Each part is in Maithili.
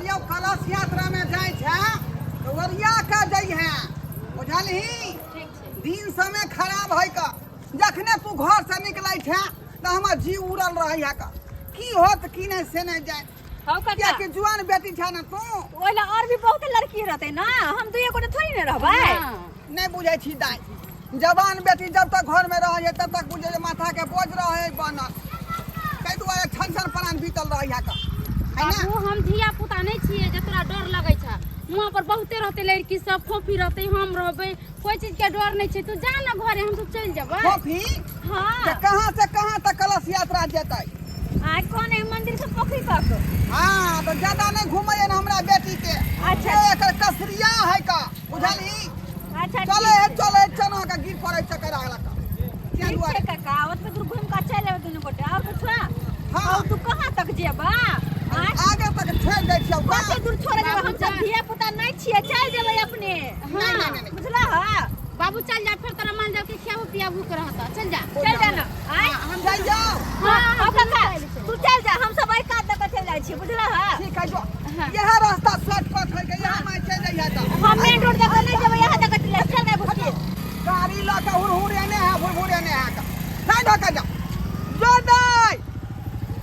कहियो कलश यात्रा में जाइ छै तऽ ओरिया के जइहे, बुझलही? ठीक छै। दिन समय खराब है का, जखने तू घर से निकलै छै तऽ हमर जीव उड़ल रहै है का, की होत की नहि से नहि जाय। हौ काका। कियाकि जुआन बेटी छै ने तू। ओहि लए और भी बहुत लड़की रहतै ना, हम दुइए गोटे थोड़ी ने रहबै। हाँ। नहि बुझै छी दाइ, जवान बेटी जब तक घर में रहै है तब तक बुझै जे माथा के बोझ रहै है बनल, ताहि दुआरे छन छन प्राण बीतल रहै है का, है ना? बाबू, हम धिया पुता नहि छियै जे तोरा डर लगै छै। वहाँ पर बहुते रहतै लड़की सब, फोफी रहतै, हम रहबै, कोई चीज के डर नहि छै। तू जा ना घरे, हम सब चलि जेबै। फोफी? हाँ। तऽ कहाँ से कहाँ तक कलश यात्रा जेतै? आ कोन है मंदिर से पोखरी तक। हाँ, तऽ ज्यादा नहि घुमैए ने हमरा बेटी के। अच्छा। ओ एकर कसरिया है का, बुझलही? अच्छा। चले है, चले है, चना के गिर पड़े चक्कर आगला का। ठीक छै काका, ओतबे दूर घुमि कऽ चलि एबै दुनू गोटे, आओर कुछ? हाँ। और तू कहाँ तक जेबा? आँय? आगे तक छोड़ि दै छियौ का। कते दूर छोड़े जेबै? हम सब धिया पुता नहि छियै, चलि जेबै अपने। नहि, नहि, नहि, नहि। बुझलह? बाबू, चल जा, फिर तोरा मान जाओ के खियाबू पियाबू के रहता, चल जा। चल जा ना। आँय? हम जाइ जाओ। हाँ, हाँ, काका, तू चल जा, हम सब एहि कात दऽ कऽ चलि जाइ छियै, बुझलह? ठीक है, जो यह रास्ता शॉर्टकट है के, यहाँ मैं चल जाइ है तऽ। हम मेन रोड दऽ कऽ नहि जेबै, यहाँ दऽ कऽ चलि जाइ, चल गे बुझकी। गाड़ी लऽ के हुरहुर एने है, हुरहुर एने है का नहीं ढका जा जो दाई,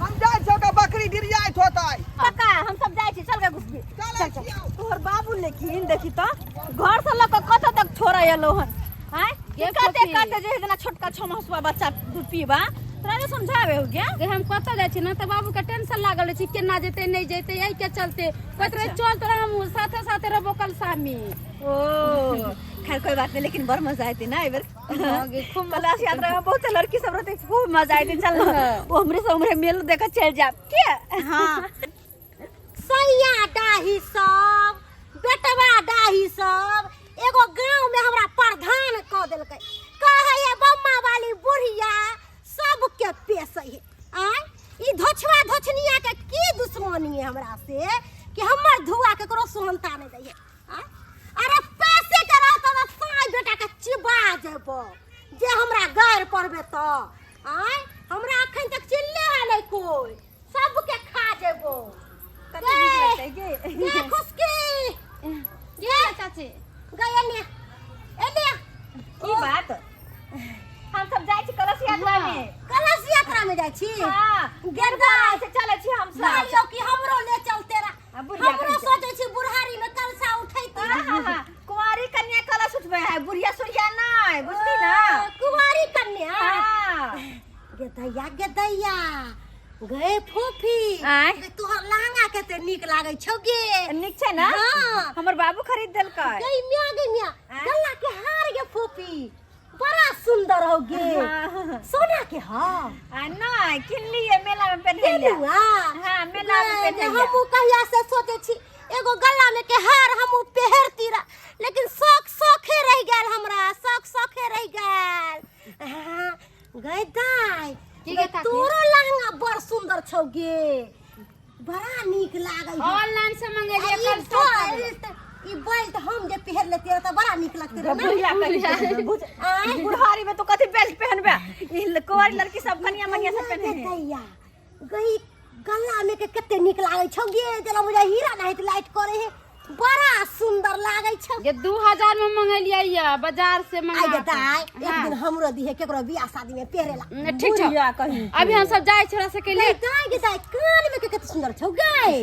हम जाइ छौ के बकरी डिरियाइत होतै। काका, हम सब जाइ छी, चल गे घुसकी। चलै चल चल। छियौ। तोहर बाबू लेकिन देखी तऽ घर से लऽ कऽ कतऽ तक छोड़ै एलौ हन, आँय? गे कते फोफी। कते जे जेना छोटका छौ महसुआ बच्चा दूध पीबा, तोरा नहि समझावे हो गया? गे, हम कतऽ जाइ छी ने तऽ बाबू के टेंशन लागल रहै छै, केना जेतै नहि जेतै, एहि के चलते कहैत रहै चल तोरा हम साथे साथे रहबो कलसामी। ओ खैर कोई बात नहीं, लेकिन बड़ मजा आते ना एहि बेर। हाँ गे, खूब कलश यात्रा में बहुत लड़की सब रहते, खूब मजा आते। चल ना, वो हमरे से उम्र मेल देखा चल जा के। हाँ। सैया डाही सब, बेटवा डाही सब, एगो गांव में हमरा प्रधान कऽ देलकै। कहै है बम्मा वाली बुढ़िया सबके पेसै है। आँय, ई धोछवा धोछनिया के की दुश्मनी है हमरा से कि हमर धुआ केकरो सुहनता नहि दै है? आँय, अरे पैसे के रहत तऽ साँय बेटा के चिबा जेबो जे हमरा गारि पड़बे तऽ। आँय, हमरा अखन तक चिल्ले है नहि कोइ, सबके खा जेबो। कते नीक लगतै गे। गे खुशकी। ये चाची। गए एने एने। की बात? हम सब जाइ छी कलश यात्रा में। कलश यात्रा में जाइ छी? हाँ। गेंदा से चलै छी हम सब। कहलियौ कि हमरो ले चलते रह। आ बुढ़िया हमरो कहिके। सोचै छी बुढ़ारी में कलशा उठैती। हाँ, हाँ, हाँ। कुंवारी कन्या कलश उठबै है, बुढ़िया सुढ़िया नहि, बुझली ना? ओ, कुंवारी कन्या। हाँ। गेदैया गेदैया गए फूफी। आँय? गे, तोहर लहंगा कते नीक लागै छौ गे। नीक छै ना? हाँ। हमर बाबू खरीद देलकै। गई मिया, गई मिया। आँय? गला के हार गे फूफी बड़ा सुंदर हो गे। हाँ। सोना के हा? आ नहीं, किनलिए मेला में पेन्हलिए। केलुआ? हाँ, मेला में गए, पेन्हलिए। हमहूँ कहिया से सोचे छी एगो गला में के हार हमहूँ पेहरती रह, लेकिन शौक शौखे रह गेल हमरा, शौक शौखे रह गेल। हाँ, गए दाई। की गे गए, काकी? तोरो लहंगा बड़ सुंदर छौ गे, बड़ा नीक लागै है। ऑनलाइन से मंगेलिए आ ई कल सब। बेल्ट, ई बेल्ट हम जे पहिर लेतियै तऽ बड़ा नीक लगतै रहे ना? बुढ़िया कही छै, आँय? बुढ़ारी में तो कथी बेल्ट पहनबे? ई कुंवारी लड़की सब कनिया मनिया सब पहने है। दैया गई, गला में के कते नीक लागै छौ गे, जेना बुझाइ हीरा नाहित लाइट करे है, बड़ा सुंदर लागै छौ। ये 2000 में मंगेलिए ये बाजार से मंगा आइ गे के। दाइ, एक हाँ। दिन हमरो दिहे केकरो बियाह शादी में पहिरेला। न, ठीक छौ। बुढ़िया कही। अभी हम सब जाइ छोरा सबके गई ले। दाइ, गे दाइ, कान में के कते सुंदर छौ गई,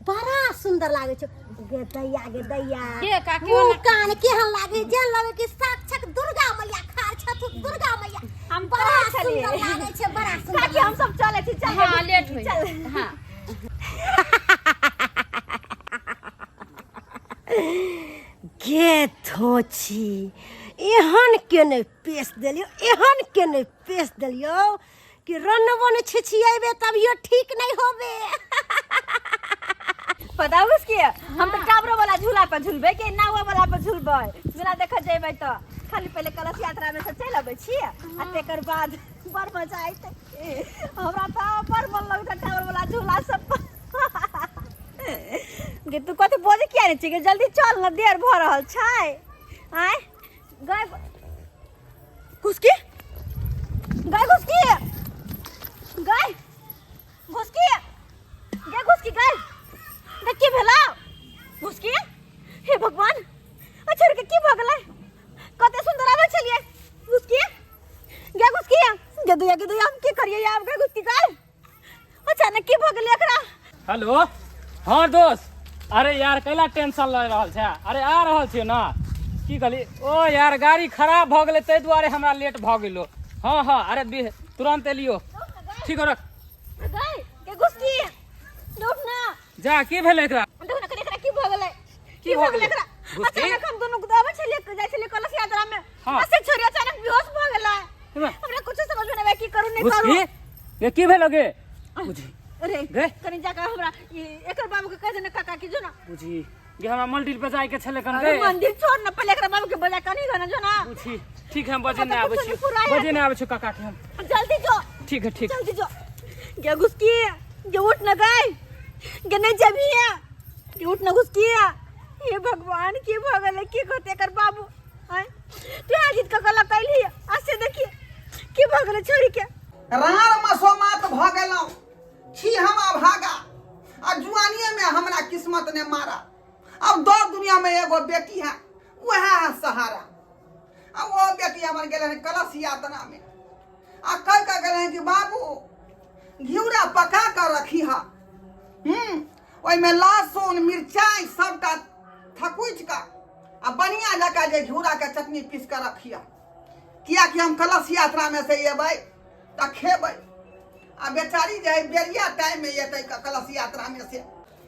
बड़ा सुंदर लागै छौ गे दैया, गे दैया। के काकी मुँह वाला- कान केहन लागै, जेहन लागै कि साक्षात दुर्गा मैया खाड़ छथु, दुर्गा मैया। हम बड़ा कहै छलियै। सुंदर लागै छै, बड़ा सुंदर। काकी, हम सब चलै छी, चल। हाँ, लेट होई। चल। हाँ। गे थोची, एहन के नहि पेश देलियौ, एहन के नहि पेश देलियौ कि रनबो ने छिछिएबे तभियो ठीक नहीं होबे। पता हो उसकी, हम तो टावरो वाला झूला पर झूलबे कि नावा वाला पर झूलबे, मेला देखऽ जेबै तऽ खाली पहिले कलश यात्रा में से चलि अबै छी आ तेकर बाद बड़ मजा अयतै हमरा तऽ, बड़ मन लगतै टावर वाला झूला सब पर। गे तू कथी बजै किया नहि छी गे? जल्दी चल न, देर भऽ रहल छै। आँय गाय घुसकी, गाय घुसकी, गाय घुसकी, गे घुसकी गाय, देख की भेलौ? की भऽ गेलै एकरा हेलो हाँ दोस्त अरे यार कैला टेंशन लऽ रहल छै अरे आ रहल छियै ने की कहली ओ यार गाड़ी खराब भऽ गेलै ताहि दुआरे हमरा लेट भऽ गेलो हाँ हाँ अरे तुरंत एलियो ठीक हो रख गई के घुसकी उठ ना जा की भेलै एकरा देखो ना कनी एकरा की भऽ गेलै की भऽ गेलै? एकरा घुसकी? अचानक हम दुनू आबै छलियै जाइ छलियै कलश यात्रा में हाँ। आ से छोरी अचानक बेहोश भऽ गेलै हेमा। हमरा कुछो समझ में नहीं आबै की करू नहीं करू घुसकी ये की भेलो गे बुझी अरे गे कनी जाके हमरा ई एकर बाबू के कह देने काका की जो ना बुझी गे हमरा मंदिर पे जाय के छले कन अरे गे मंदिर छोड़ ना पहले एकरा बाबू के बजा कनी गना जो ना बुझी ठीक है हम बजे हमरा नहीं तो आबै कुछो छी नहीं फुराय बजे नहीं आबै छी काका के हम जल्दी जो ठीक है ठीक जल्दी जो गे घुसकी गे उठ न गए गे नहीं जबी है गे उठ न घुसकी हे भगवान की भऽ गेलै की कहते एकर बाबू आँय तू आज का गला कैली आ से देखिए की भऽ गेलै छोरी के राड़ मसोमात भऽ गेलहुँ छी हम अभागा आ जुआनिए में हमरा किस्मत ने मारा अब दर दुनिया में एगो बेटी है वह है सहारा आ वो बेटी हमर गेल हन कलश यात्रा में आ कह के गेल हन कि बाबू घिउरा पका कर रखी हा ओहिमे लहसुन मिरचाई सबटा थकुचि कऽ आ बढ़िया जकाँ जे घिउरा के चटनी पीस कऽ रखिह कियाकि हम कलश यात्रा में से एबै तऽ खेबै आ बेचारी जे है बेरिया टाइम में एतै कलश यात्रा में से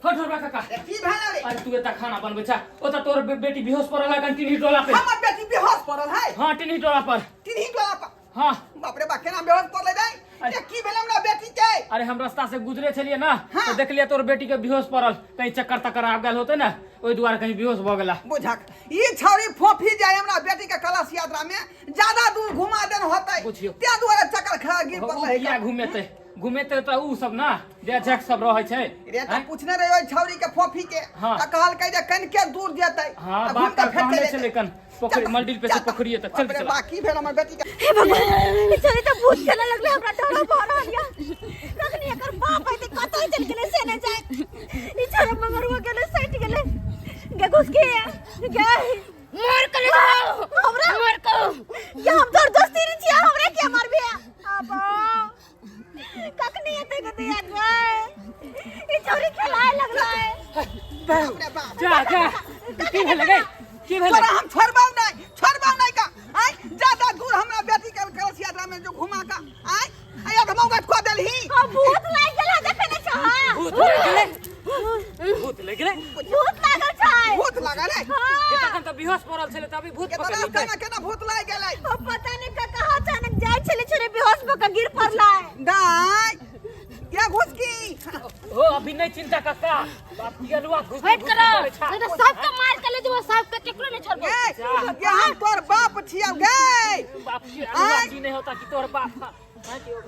हट हट काका रे की भेल रे अरे तू एता खाना बनबै छा ओता तोर बेटी बेहोश पड़ल है कन टिन्ही टोला पे हमर बेटी बेहोश पड़ल है हाँ टिन्ही टोला पर तिन्ही टोला पर हाँ बाप रे बा केना बेहोश पड़लै रे अरे। ये की भेल हमरा बेटी के अरे हम रास्ता से गुजरे छलिए ना हाँ। तो देखलिए तोर बेटी के बेहोश पड़ल कहीं चक्कर तक्कर आबि गेल होते ना ओहि दुआरे कहीं बेहोश भऽ गेला बुझक ई छौरी फोफी जाय हमरा बेटी के कलश यात्रा में ज्यादा दूर घुमा देन होतै बुझियौ। ते दुआरे चक्कर खा गिर ओ पड़लै किया घुमेतै घुमेतै तऽ उ सब ना जे झक सब रहै छै रे तऽ आँय? पूछने रहे ओहि छौरी के फोफी के हाँ। तऽ कहलकै जे कनिके दूर जेतै हाँ, तऽ बात घुमि कऽ तऽ फेर कहने चलि छलै एतै। कन, पोखरि- चल, मलडील पे से चल, पोखरिये तक, चल, बाप रे चल। बा की भेल हमर बेटी के हे भगवान ई छोरी तऽ भूत चले लगले हमरा डर भऽ रहल या कखनी एकर बाप अइतै कतौ चलि गेलै से नहि जाय ई छोरा मगरुआ गेलै सटि गेलै गे घुस के गे मार के ले जाओ हमरा मार को या हम तोर दोस्ती नहीं छियै हमरा किया मारबे आबा कखनी एतै कतै आ गए ई छोरी खेलाए लगलै बाप रे बाप जा जा की भेलै गे की भेलै तोरा हम छोड़बौ नहि छोड़बौ नहि का आय ज्यादा दूर हमरा बेटी के कलश यात्रा में जो घुमा का आय आय अधमौ गट को देलही आ भूत लागि गेल देखै नहि छह भूत लागि गेलै भूत लागि गेलै भूत लागल छै भूत लागल है ये तखन तऽ बेहोश पड़ल छलै तऽ अभी भूत के पकड़ि तोरा लेलकै केना केना भूत लागि गेलै ओ पता नहीं का कहाँ अचानक जाय छले छले बेहोश भऽ के गिर पड़लै दाय के घुसकी ओ अभी नहीं चिंता काका बाप की अलुआ घुस हट करो नहीं तो सबके मार के ले जेबो सबके केकरो नहीं छोड़बो गे ये हम तोर बाप छियौ गे बाप की अलुआ जी नहीं होता कि तोर बाप हाँ कि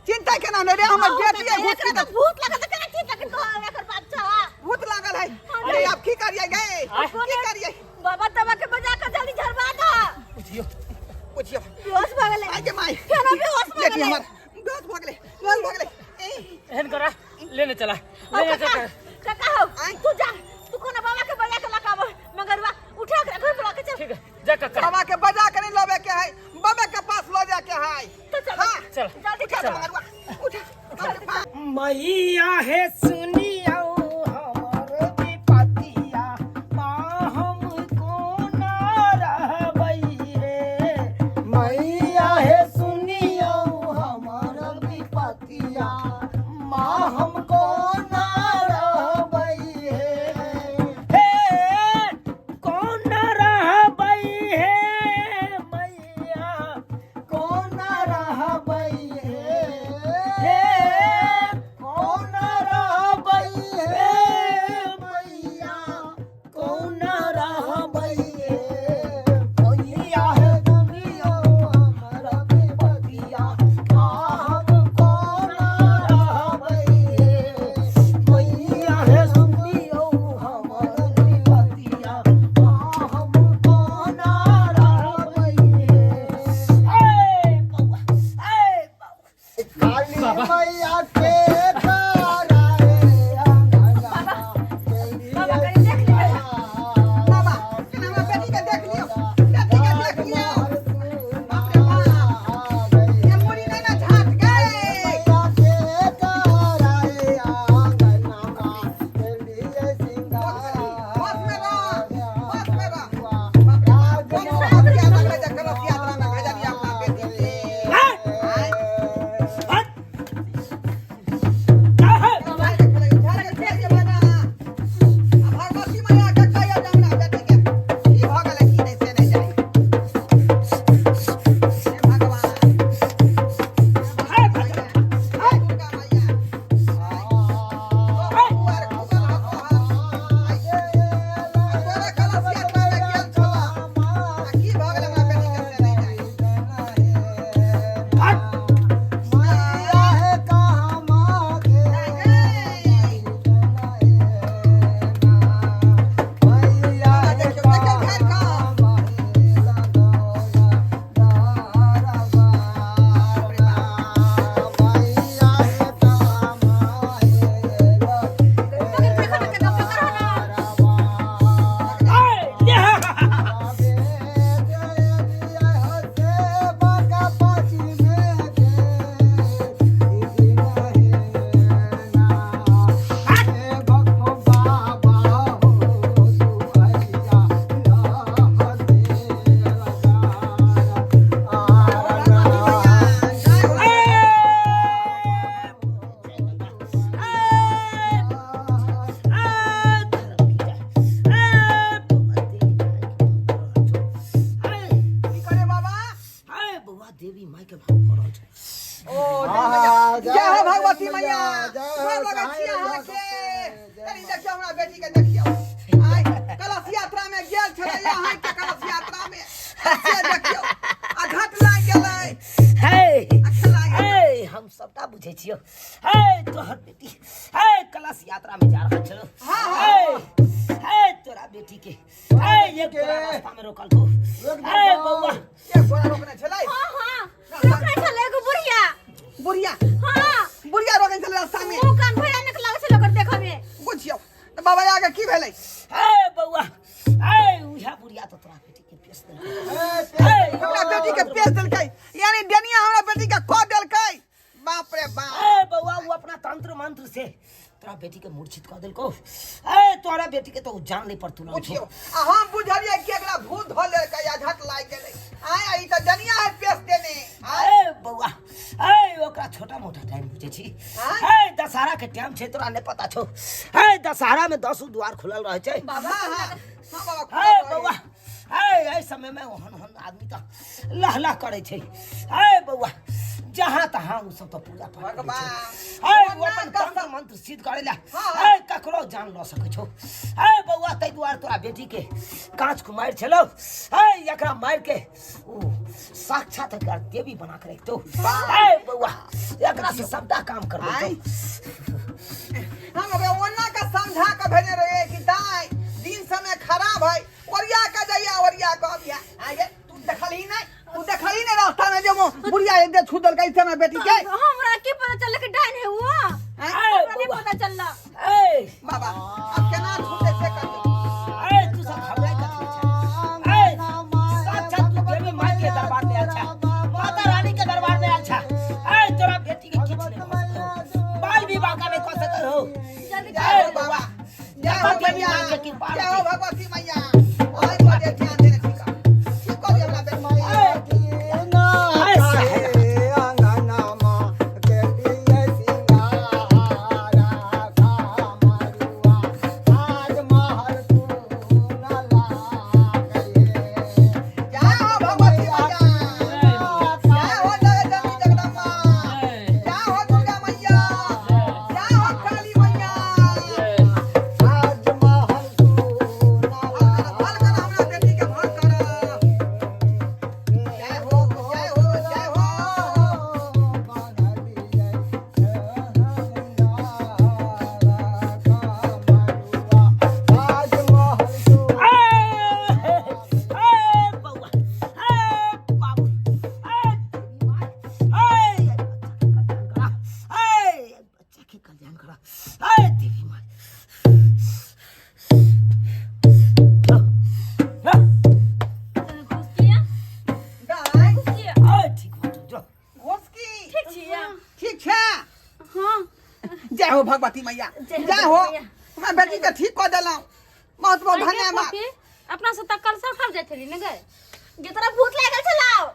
चिंता केना नहीं रे हमर बेटी है घुसकी एकरा तऽ तऽ भूत लागल तऽ केना चिंता के तोहर एकर बाप छह भूत लागल है अरे अब की करियै गे आय। की करियै बाबा तबा के बजा के जल्दी झरवा दह बुझियो बुझियो बेहोश भऽ गेलै आइ गे माय फेरो बेहोश भऽ बेटी गेलै हमर बेहोश भऽ गेलै बेहोश भऽ गेलै ए, एहन करा लेने चला ओ लेने काका चला काका हो आँय? तू जा तू कोना बाबा के बजा के लकाब मगरवा उठा के घर पर के चल ठीक है जा काका बाबा के बजा के नहीं लबे के है बाबा के पास लो जाके है तो चल हाँ चल जल्दी उठा चल मगरुआ उठा बाप रे बाप। मैया हे सुनियौ हमर विपतिया माँ हम कोना रहबै रे मैया हे सुनियौ हमर विपतिया माँ हम कोना रहबै हे हे कोना रहबै हे मैया कोना रहबै हे हे कोना रहबै हे मैया कोना रहबै हे मैया हे दुनिया हमर विपतिया हम कोना रहबै हे छी अहाँके। कनी देखियौ हमरा बेटी के देखियौ। आइ कलश यात्रा में गेल छलै अहाँके कलश यात्रा में से देखियौ आ घट लागि गेलै। हे आ खेला गेलै। हे, हम सबटा बुझै छियौ। हे तोहर बेटी हे कलश यात्रा में जा रहल छलो। हाँ, हाँ। हे हे तोरा बेटी के हे एक गोरा रास्ता में रोकल को। हे बौआ, एक गोरा रोकने छलै। हाँ हाँ, रोकने छलै एगो बुढ़िया। बुढ़िया? हाँ। बुढ़िया रोकने छलै रास्ता में। मुँह कान भयानक लागै छलै ओकर देखऽ में। बुझियौ तऽ बाबा आगे की भेलै? हे बौआ, हे उहा बुढ़िया तो तोरा बेटी के पेश देलकै। हे हमरा बेटी के पेश देलकै, यानी डनिया हमरा बेटी के कह देलकै। बाप रे बाप। ए बौआ, वो अपना तंत्र मंत्र से तोरा बेटी के मूर्छित कर देलको। ए तोरा बेटी के तो उ जान नहीं पर तुलल छौ। बुझियौ आ हम बुझलियै कि एकरा भूत धऽ लेलकै आ झट लागि गेलै। आय ई तऽ डनिया है पेश देने। आय ए बौआ, ए ओकरा छोटा मोटा टाइम बुझै छी। आँय? ए दशहरा के टाइम छै, तोरा नहीं पता छौ। ए दशहरा में 10 द्वार खुलल रहै छै। हाँ हाँ हाँ बाबा। ए बौआ, ए एहि समय में ओहन ओहन आदमी तऽ लह लह करै छै। ए बौआ, जहाँ तहाँ उ सब तऽ पूजा पाठ करै छै। भगवान। ए उ ओना अपन कसम। तंत्र मंत्र सिद्ध करै ला हाँ। ए ककरो जान लऽ सकै छौ। ए बौआ, ताहि दुआरे तोरा बेटी के कांच कुमारि छलौ। ए एकरा मारि के उ साक्षात एकर देवी बना के रखतौ। ए बौआ, एकरा से सबटा काम करबै। आँय? हम ओकरा ओना के समझा के भेजने रहियै कि दाइ दिन समय खराब है, ओरिया के जाइया ओरिया के अबिया। आगे तू देखलही नहीं, तू देखलही नहीं रास्ता में जे वो बुढ़िया एक दे छू देलकै से हमरा बेटी के। हमरा की पता चलल कि डाइन है वो? आँय? ए हमरा नहीं बौआ, पता चलल। ए बाबा अब केना छूटे से करियौ। ए तू सब घबराइ कथी छै? ए साक्षात तू देवी माई के दरबार में आयल छा, माता रानी के दरबार में आयल छा। ए तोरा बेटी के किछु नहीं भऽ सकल हो, बाल विवाह का नहीं कऽ सकल हो। जल्दी जय ए हो बौआ, बाबा, जय हो देवी मैया, माई के कृपा जय हो रहतै। भगवती मैया। आइ बजे ध्यान देने ठीक ठीक कऽ दियौ हमरा बेटी। ए साहेब, जय हो भगवती मैया, जय हो जय जननी जगदम्बा, जय हो दुर्गा मैया, जय हो काली मैया। भल कर हमरा बेटी के भल कर। जय हो जय हो जय हो। ए ए बौआ, ए बाबू, ए देवी माई, ए बच्चा के कल्याण करा, ए बच्चा के कल्याण करा, ए देवी माई। घुसकिया। दाइ ए ठीक बात, जो घोसकी ठीक छियै? ठीक छै? हाँ। जय हो भगवती मैया, जय हो जय हो। भगवती मैया। हमरा बेटी के ठीक कऽ देलहुँ, बहुत बहुत आगे धन्यवाद। फोफी, अपना से तऽ कलशा उठाब जाइ छली ने गए? गे तोरा भूत लागल छलौ।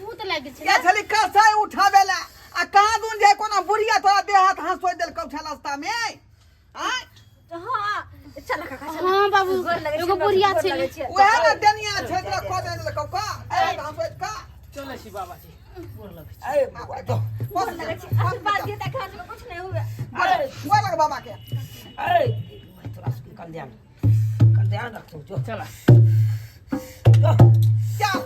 भूत लागि गेल के छलै। छली कलशा उठाबे ला आ कहाँ दून जे कोनो बुढ़िया तोरा देह हाथ हंसोइ देलकौ छल रास्ता में? आँय? हाँ चल काका चल। हाँ बाबू, गोर लगै एगो छियै, बुढ़िया गोर छलै। लगै छियै। उएह ने देनिया छै तोरा कऽ देलकौ का देह हाथ हंसोइ का। चलै छी बाबा जी, गोर लगै छी। ए बौआ, जो। गोर लगै छियै। आशीर्वाद दिअ तऽ खर्च कुछ नहीं हुए। गोर लग बाबा के। ए देवी माई तोरा सबके कल्याण कल्याण रखतौ। जो चला जो। चल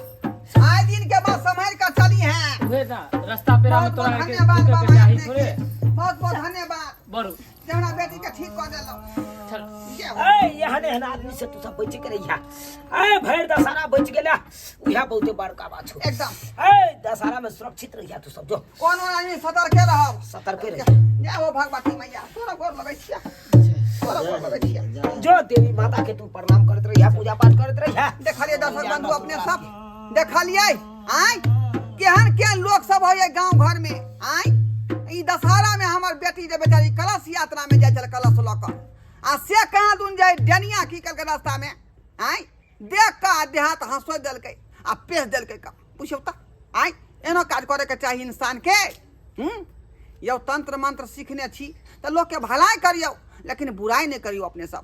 आइ दिन के बाद सम्हारि कऽ चली है। उहे ना रास्ता पेरा में बहुत तोरा बहुत के धन्यवाद रुकै के बाबा चाही अपने थोड़े। के। बहुत बहुत धन्यवाद बरू जे हमरा बेटी के ठीक कऽ देलहुँ। चल। जय हो। ए एहन एहन आदमी से तू सब बच के रहिया। ए भरि दशहरा बच गेला उहा बहुते बड़का बात छौ। एकदम। ए दशहरा में सुरक्षित रहिया तू सब, जो। कोनो आदमी सतर्के रहब। सतर्के रहिया। जय हो भगवती मैया, तोरा गोर लगै छियै, तोरा गोर लगै छियै। जो देवी माता के तू प्रणाम करत रहिया, पूजा पाठ करत रहिया। देखलियै दर्शक बंधु अपने सब देखलियै आँय केहन केहन लोक सब होइए गाँव घर में। आँय ई दशहरा में हमर बेटी जे बेचारी कलश यात्रा में जाइ छल कलश लऽ कऽ आ से कहाँ दून जाइ डनिया की केलकै रास्ता में आँय देख कऽ आ देहात हंसोइ देलकै आ पेश देलकै का बुझियौ तऽ। आँय एहनो काज करैके चाही इंसान के? यौ तंत्र मंत्र सीखने छी तऽ लोकके भलाई करियौ लेकिन बुराइ नहि करियौ अपने सब।